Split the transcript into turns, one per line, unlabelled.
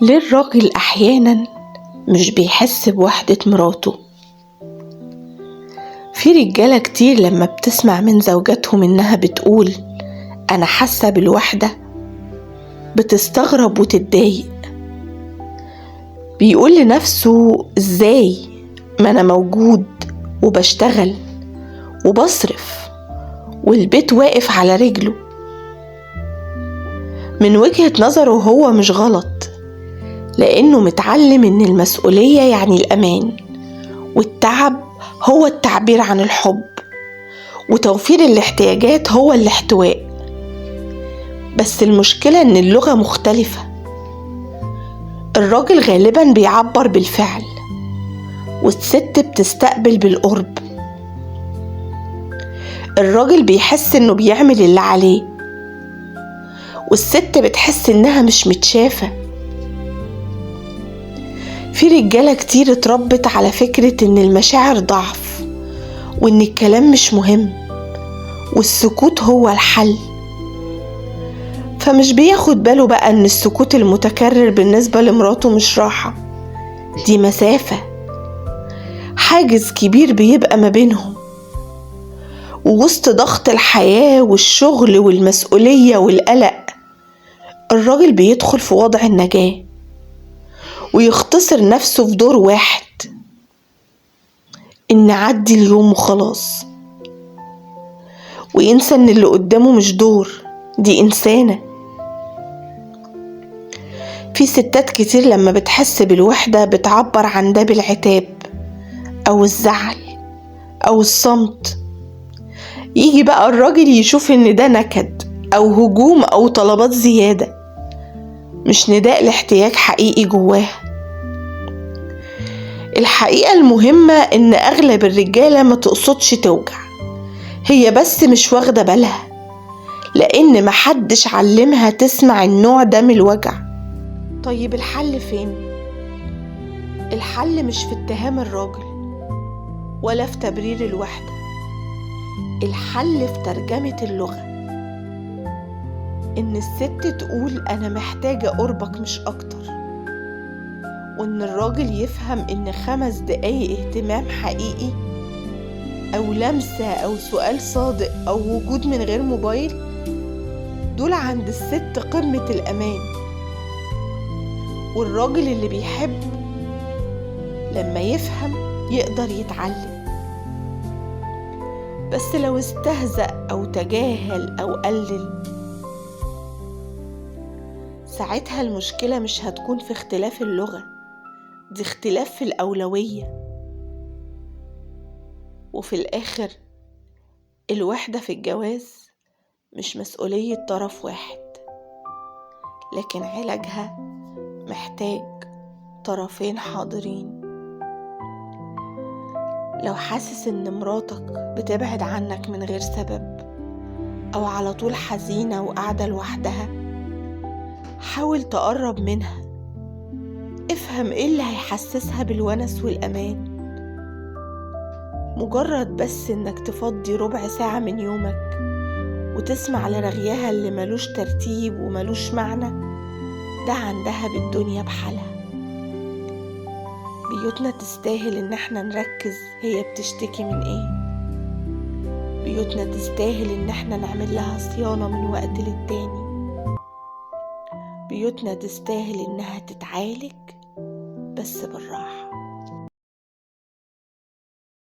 ليه الراجل أحيانا مش بيحس بوحدة مراته؟ في رجالة كتير لما بتسمع من زوجاتهم إنها بتقول أنا حاسة بالوحدة بتستغرب وتتضايق، بيقول لنفسه إزاي ما أنا موجود وبشتغل وبصرف والبيت واقف على رجله. من وجهة نظره هو مش غلط، لأنه متعلم إن المسؤولية يعني الأمان، والتعب هو التعبير عن الحب، وتوفير الاحتياجات هو الاحتواء. بس المشكلة إن اللغة مختلفة. الراجل غالبا بيعبر بالفعل، والست بتستقبل بالقرب. الراجل بيحس إنه بيعمل اللي عليه، والست بتحس إنها مش متشافة. في رجالة كتير اتربت على فكرة إن المشاعر ضعف، وإن الكلام مش مهم، والسكوت هو الحل. فمش بياخد باله بقى إن السكوت المتكرر بالنسبة لمراته مش راحة، دي مسافة، حاجز كبير بيبقى ما بينهم. ووسط ضغط الحياة والشغل والمسؤولية والقلق، الراجل بيدخل في وضع النجاة ويختصر نفسه في دور واحد، إن عدي اليوم وخلاص، وينسى إن اللي قدامه مش دور، دي إنسانة. في ستات كتير لما بتحس بالوحدة بتعبر عن ده بالعتاب أو الزعل أو الصمت. يجي بقى الراجل يشوف إن ده نكد أو هجوم أو طلبات زيادة، مش نداء لاحتياج حقيقي جواه. الحقيقة المهمة إن أغلب الرجالة ما تقصدش توجع، هي بس مش واخدة بالها، لأن محدش علمها تسمع النوع ده من الوجع. طيب الحل فين؟ الحل مش في اتهام الراجل ولا في تبرير الوحدة، الحل في ترجمة اللغة. إن الست تقول أنا محتاجة قربك مش أكتر، وإن الراجل يفهم إن 5 دقايق اهتمام حقيقي أو لمسة أو سؤال صادق أو وجود من غير موبايل، دول عند الست قمة الأمان. والراجل اللي بيحب لما يفهم يقدر يتعلم، بس لو استهزأ أو تجاهل أو قلل، ساعتها المشكلة مش هتكون في اختلاف اللغة، دي اختلاف في الأولوية. وفي الآخر الوحدة في الجواز مش مسؤولية طرف واحد، لكن علاجها محتاج طرفين حاضرين. لو حاسس ان مراتك بتبعد عنك من غير سبب، او على طول حزينة وقاعدة لوحدها، حاول تقرب منها، افهم ايه اللي هيحسسها بالونس والأمان. مجرد بس انك تفضي ربع ساعة من يومك وتسمع لرغيها اللي ملوش ترتيب وملوش معنى، ده عندها بالدنيا بحالها. بيوتنا تستاهل ان احنا نركز هي بتشتكي من ايه. بيوتنا تستاهل ان احنا نعمل لها صيانة من وقت للتاني. بيوتنا تستاهل انها تتعالج بس بالراحة.